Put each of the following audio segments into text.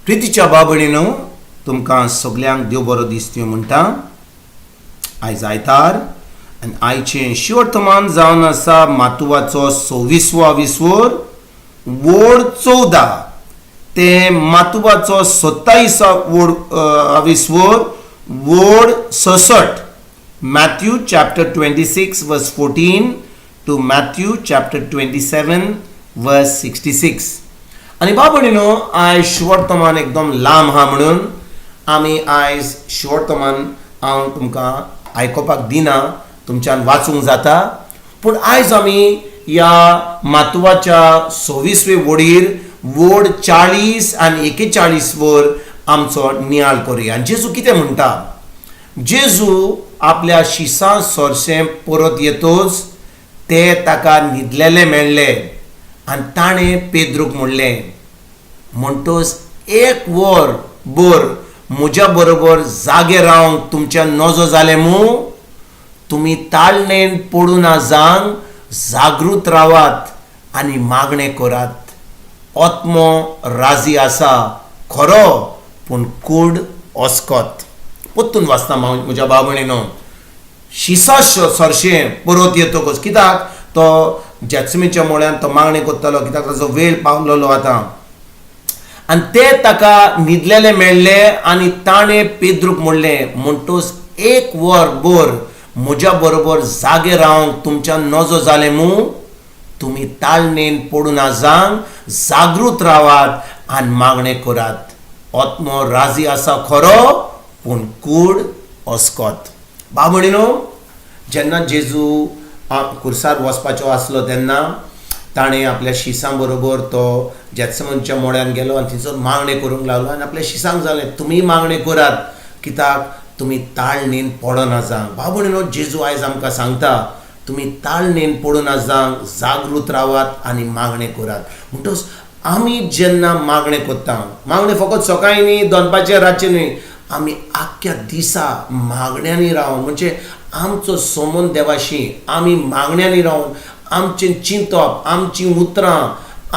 प्रितीच्या बाबणीनो, तुमकां सगल्यांक देव बरो दीस दिवं म्हणटा. आयज आयतार आनी आयचें शिवर्तमान जावन आसा मातुवाचो 26वो विस्वोर वोड 14 ते मातुवाचो 27 वोड विस्वोर वोड 66. Matthew chapter 26 verse 14 to Matthew chapter 27 verse 66. आनी बाबणीनो, आयज शुवर्तमान एकदम लांब आहा म्हणून आमी आयज शुवर्तमान हांव तुमकां आयकोपाक दिना, तुमच्यान वाचूंक जाता. पूण आयज आमी ह्या मातुवाच्या 26वे वडीर वोड 40 आनी 41 वर आमचो नियाळ करुया. आनी जेजू कितें म्हणटा? जेजू आपल्या शिसां सोरशें परत येतोच ते ताका न्हिदलेले मेळ्ळे आनी ताणें पेद्रूक म्हणलें, म्हणटोच एक वर बर म्हज्या बरोबर जागे रावंक तुमच्या नजो जालें मू? तुमी ताळणेन पडूं ना जावंक जागृत रावात आनी मागणें करात. आत्मो राजी आसा खरो, पूण कूड अस्कत. परतून वाचता म्हज्या बाबणीनो. शिसा सरशें परत येतकच, कित्याक तो जॅत्समीच्या मोळ्यान तो मागणें करतालो, कित्याक ताचो वेळ पावलेलो आतां. आनी ते ताका न्हिदलेले मेळ्ळे आनी ताणें पेद्रूक म्हणलें, म्हणटोच एक वर बर म्हज्या बरोबर जागे रावंक तुमच्या नजो जालें मू? तुमी ताळणेन पडूं ना जावंक जागृत रावात आनी मागणें करात. आत्मो राजी आसा खरो, पूण कूड अस्कत. बाबणीनो, जेन्ना जेजू कुर्सार वचपाचो आसलो तेन्ना ताणें आपल्या शिसां बरोबर तो जेत्समनच्या मोड्यान गेलो आनी थंयसर मागणें करूंक लागलो. आनी आपल्या शिसांक जालें, तुमी मागणें करात, कित्याक तुमी ताळणेन पडना जावंक. बाबणीनो, जेजू आयज आमकां सांगता, तुमी ताळणेन पडूना जावंक जागृत रावात आनी मागणें करात. म्हणटच आमी जेन्ना मागणें करता, मागणें फकत सकाळीं न्ही, दनपारचें, रातचें न्ही, आमी आख्ख्या दिसा मागण्यांनी रावन, म्हणजे आमचो संबंद देवाशी आमी मागण्यांनी रावन, आमचें चिंतप, आमचीं उतरां,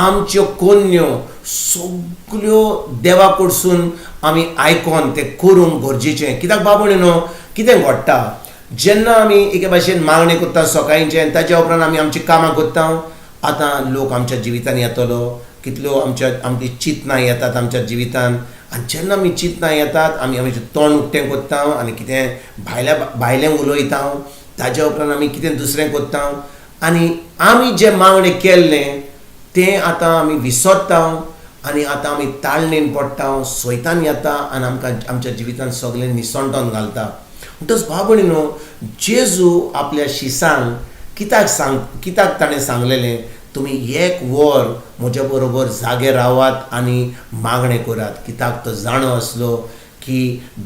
आमच्यो कोन्यो सगल्यो देवा कडसून आमी आयकोन तें करूंक गरजेचें. कित्याक बाबा न्हू, कितें घडटा, जेन्ना आमी एके भाशेन मागणें करता सकाळींचें आनी ताच्या उपरांत आमी आमचीं कामां करता, आतां लोक आमच्या जिवितान येतलो, कितल्यो आमच्या आमची चिंतनां येतात आमच्या जिवितान. आनी जेन्ना आमी चिंतनां येतात, आमी आमचें तोंड उक्तें करता आनी कितें भायल्या भायलें उलयता. ताज्या उपरांत आमी कितें दुसरें करता आनी आमी जें मागणें केल्लें तें आतां आमी विसरता आनी आतां आमी ताळणेन पडटा. सैतान येता आनी आमकां आमच्या जिवितान सगळें निसणटोन घालता. म्हणटच बाबणी न्हू, जेजू आपल्या शिसांक कित्याक सांग, कित्याक ताणें सांगलेलें, तुमी एक वर म्हज्या बरोबर जागे रावात आनी मागणें करात? कित्याक तो जाणो आसलो की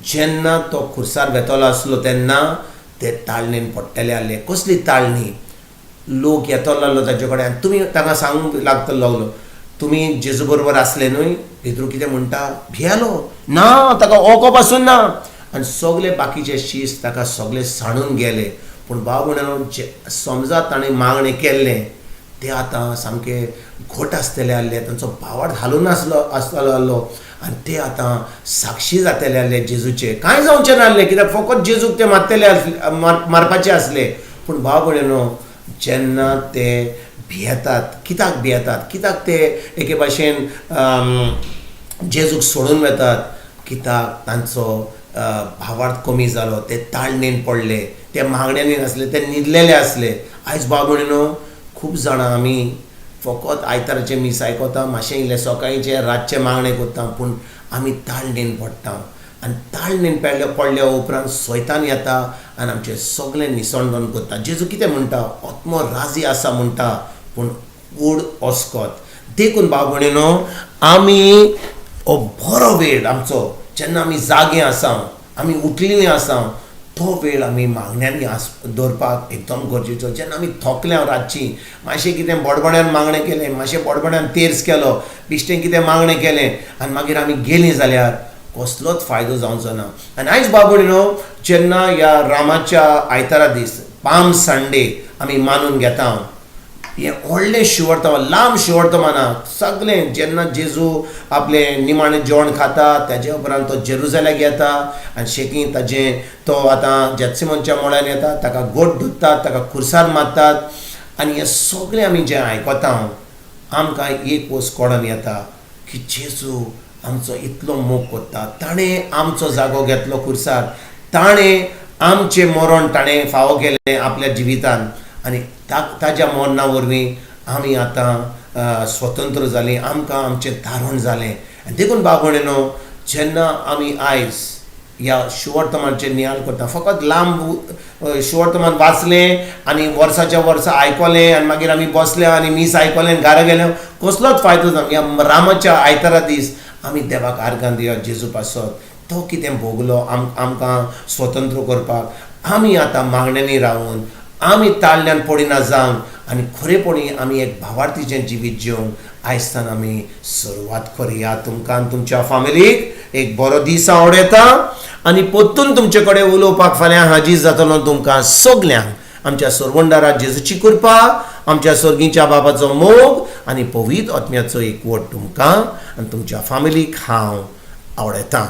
जेन्ना तो खुर्सार वेतलो आसलो तेन्ना ते ताळणेन पडटले आहले. कसली ताळणी? लोक येतलो आहलो ताजे कडेन आनी तुमी ताका सांगूंक लागतलो लागलो, तुमी जेजू बरोबर आसले न्हय? पेद्रू कितें म्हणटा? भियेलो ना, ताका ओको पासून ना. आनी सगले बाकीचे शीस ताका सगळे सांडून गेले. पूण बाबा म्हणून समजा ताणें मागणें केल्लें ते आतां सामके घट आसतले आहले, तांचो भावार्थ हालून आसलो आसतलो आहलो आनी ते आतां साक्षी जातले आहले जेजूचे. कांय जावचें नासलें, कित्याक फकत जेजूक ते मारतले आसले, मारपाचे आसले. पूण भाव भयणीनो, जेन्ना ते भियेतात, कित्याक भियेतात? कित्याक ते एके भाशेन जेजूक सोडून वेतात? कित्याक तांचो भावार्थ कमी जालो, ते ताळणेन पडले, ते मागण्यांनी नासले, ते न्हिदलेले आसले. आयज भाव भयणीनो, खूब जाणां आमी फकत आयताराचें मीस आयकता, मातशें इल्लें सकाळीचें रातचें मागणें करता, पूण आमी ताळणेन पडटा. आनी ताळणेन पडल्या उपरांत सैतान येता आनी आमचें सगळें निसणदोन करता. जेजू कितें म्हणटा? आत्मो राजी आसा म्हणटा, पूण कूड अस्कत. देखून भाव भयणीनो, आमी हो बरो वेळ आमचो, जेन्ना आमी जागे आसा, आमी उठलेलीं आसा, तो वेळ आमी मागण्यांनी आस दवरपाक एकदम गरजेचो. जेन्ना आमी थकले रातची, मातशें कितें बडबड्यान मागणें केलें, मातशें बडबड्यान तेर्स केलो, बिश्टें कितें मागणें केलें आनी मागीर आमी गेलीं जाल्यार कसलोच फायदो जावचो ना. आनी आयज बाबू न्हू, जेन्ना ह्या रामाच्या आयतारा दीस, पाम संडे आमी मानून घेता. हें व्हडलें शिवर्तमान, लांब शिवर्तमाना सगळें. जेन्ना जेजू आपलें निमाणें जेवण खाता, ताजे उपरांत तो जेरुजाल्याक येता आनी शेकी ताजें तो आतां जेत्सिमोनच्या मळ्यान येता, ताका गोट धरतात, ताका खुर्सार मारतात. आनी हें सगळें आमी जें आयकता, आमकां एक वस्त कळोन येता की जेजू आमचो इतलो मोग करता. ताणें आमचो जागो घेतलो खुर्सार, ताणें आमचें मरण ताणें फावो केलें आपल्या जिवितान आनी ताज्या मरणा वरवीं आमी आतां स्वतंत्र जालीं, आमकां आमचें तारण जालें. आनी देखून भाव भयणीनो, जेन्ना आमी आयज ह्या शुवर्तमानचेर नियाळ करता, फकत लांब शुवर्तमान वाचलें आनी वर्साच्या वर्सा आयकलें आनी मागीर आमी बसले आनी मीस आयकलें आनी घरा गेले, कसलोच फायदो ना. ह्या रामाच्या आयतारा दीस आमी देवाक आर्गां दिया जेजू पासत. तो कितें भोगलो आमकां स्वतंत्र करपाक. आमी आतां मागण्यांनी रावन, आमी ताळल्यान पडिना जावंक आनी खरेपणी आमी एक भावार्थीचें जिवीत जिवंक आयजतान आमी सुरवात करुया. तुमकां आनी तुमच्या फामिलीक एक बरो दीस आवडयता आनी परतून तुमचे कडेन उलोवपाक फाल्यां हाजीर जातलो. तुमकां सगल्यांक आमच्या सोरवंडारा जेजूची कृपा, आमच्या सर्गीच्या बाबाचो मोग आनी पवित्र आत्म्याचो एकवट तुमकां आनी तुमच्या फामिलीक हांव आवडयतां.